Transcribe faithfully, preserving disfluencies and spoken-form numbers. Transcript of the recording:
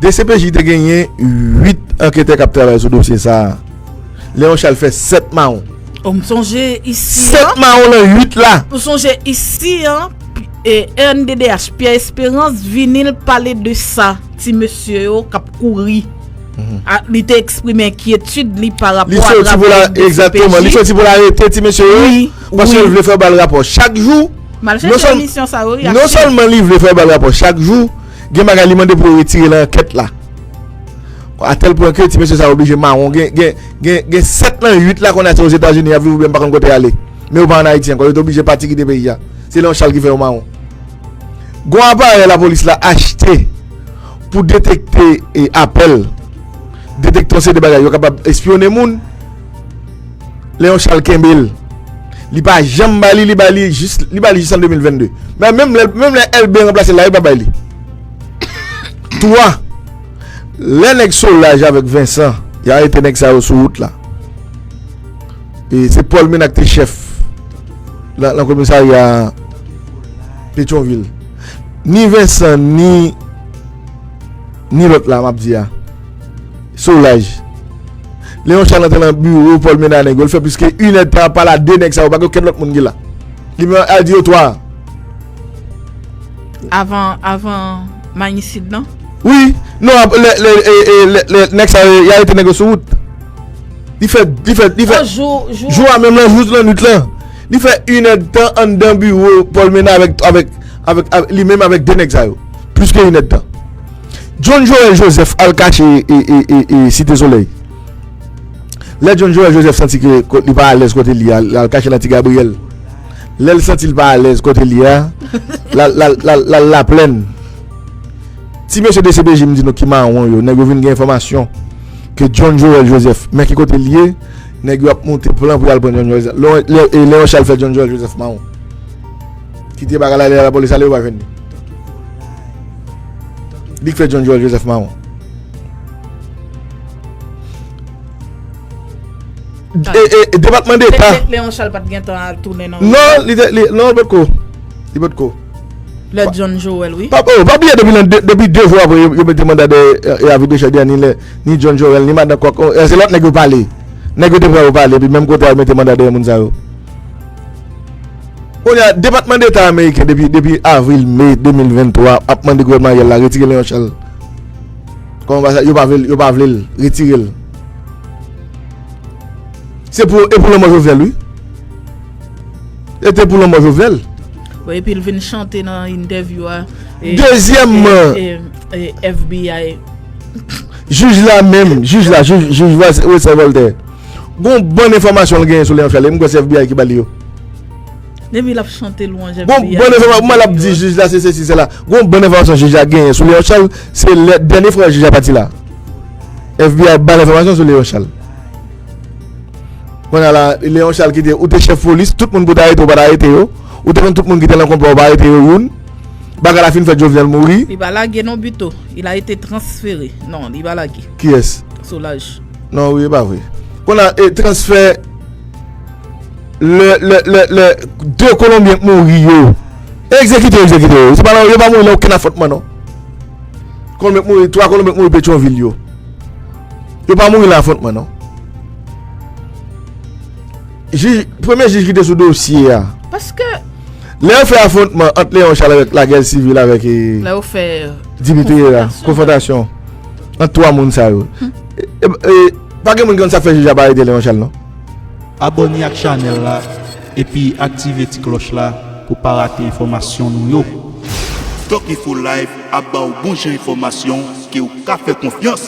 D C P J te genyen uit anketè k ap travay sou dosye sa a. Léon Charles fè sèt mawon. O, m sonje isi Sèt an. Mawon nan uit la. M sonje isi an. E R N D D H, Pierre Espérance vini l pale de sa, ti mesye yo k ap kouri. A, li te eksprime enkyetid li pa rapò Li a soti pou la, travay egzakteman. Li D C P J. Soti pou l arete ti mesye yo. Wi, Paske wi. L vle fè yo ba l rapò. Chak jou, M al non chèche sèl- emisyon sa yo, wi, non achte. Sèlman li vle fè yo ba l rapò chak jou, gen bagay li mande pou yo retire nan ankèt la. A tèl pwen ke ti mesye sa yo oblije mawon. Gen, gen, gen, gen sèt nan uit la kounye a se Ozetazini y ap viv oubyen m pa konn kote y ale. Men yo pa ann Ayiti ankò. Yo te oblije pati kite peyi a. Se Léon Charles ki fè yo mawon. Gon aparèy lapolis la achte pou detekte e, apèl. Detekte yon seri de bagay. Yo kapab espyone moun. Léon Charles kenbe l. Li pa janm ba li, li ba li jis, li ba li jis an de mil vennde. Men menm lè, menm lè Elbé ranplase l la, li pa bay li. Twa, lè nèg Solaj avèk Vincent, y arete nèg sa yo sou wout la. E se Paul Ménard ki te chèf nan, nan komisarya Petyonvil. Ni Vincent, ni, ni lòt la, m ap di a. Solaj. Léon Charles antre nan biwo Paul Ménard nèg yo, l fè plis ke inèdtan ap pale a de nèg sa yo, pa gen okenn lòt moun ki la. Li menm al di yo twa. Avan, avan Magnicide, non? Wi. Non, ap- lè, lè, e, e, lè, lè nèg sa yo, y arete nèg yo sou wout. Li fè, li fè, li fè. Oh, jou, jou. Jou a menm lan, jou lannwit lan. Li fè inèdtan anndan biwo Paul Ménard avèk, avèk, avèk, avèk, li menm avèk de nèg sa yo. Plis ke inèdtan. John Joël Joseph al kache e, e, e, e Site Solèy. Lè John Joël Joseph santi ke ko- li pa alèz kote li a, l al kache nan Ti Gabriyèl. Lè l santi l pa alèz kote li a, l al, l al, l al, l al Laplèn. Ti mesye D C P J m di nou ki mawon yo, nèg yo vin gen enfòmasyon ke John Joël Joseph, men ki kote l ye, nèg yo ap monte plan pou y al pran John Joël Joseph. Lè, lè, e Léon Charles fè John Joël Joseph mawon. Kite bagay la, lè lapolis ale, yo pa jwenn li. Li k fè John Joël Joseph mawon. E, e, e Depatman Deta. Léon Charles pa t gen tan al tounen nan. Non, li te, li, non, li potko. Li potko. Lè John Joël, wi. Pa, oh, pa bliye depi, nan de, depi de jou apre, yo, yo mete manda dèyè, e, e Avid Richard Denis, ni John Joël, ni Madan Kòk. Oh, e se lòt nèg yo pale. Nèg yo te pran yo pale, epi menm kote a, yo mete manda dèyè moun sa yo. Kounye a, Depatman Deta ameriken depi, depi avril, me de mil venntwa, ap mande gouvènman Ariel la retire Léon Charles. Kòman pa sa, yo pa vle l, yo pa vle l, retire l. Se pou, e pou lanmò Jovenel, wi. E te pou lanmò Jovenel. Bon, epi l vin chante nan entèvyou a. E, Dezyèmman. E, e, e, F B I. Jij la menm, jij la, jij, jij Wes- Wesson Voltaire. Gon bann enfòmasyon l genyen sou Léon Charles, e m kwè se F B I ki ba li yo. Depi l ap chante lwanj Gon F B I. Bann enfòmasyon, kòman l ap di jij la se sesi, se la. Gon bann enfòmasyon jij la genyen sou Léon Charles, se lè, dènye fwa jij la pati la. F B I ba l enfòmasyon sou Léon Charles. Kounye a la, Léon Charles ki te, ou te chèf polis, tout moun pou w te arete, ou pa t arete yo. Ou te konn tout moun ki te nan konplwa, ou pa arete yo youn. Bagay la fin fèt, Jovenel mouri. Li pa lage non, Buteau. Il a été transféré. Non, li pa lage. Kiyès? Solaj. Non, wi, e pa vre. Kounye a, e, transfè, lè, lè, lè, lè, de Kolonbyen k mouri yo. Egzekite yo, egzekite yo. Se pa nan, yo pa mouri nan okenn afwontman, non. Kolonbyen k mouri, twa Kolonbyen k mouri Petyonvil yo. Yo pa mouri nan afwontman, non. Jij, premye jij ki te sou dosye a. Paske Lè yo fè afwontman ant Léon Charles avèk lagè sivil avèk, e, lè yo fè Dimitri Herrera, konfwontasyon. Konfwontasyon ant twa moun sa yo. E, e, e, pa gen moun ki konn sa k fè jij la pa arete Léon Charles, non. Abòne ak chanèl la epi aktive ti klòch la pou pa rate enfòmasyon nou yo. Doc Info Live ap ba w bon jan enfòmasyon ke w ka fè konfyans.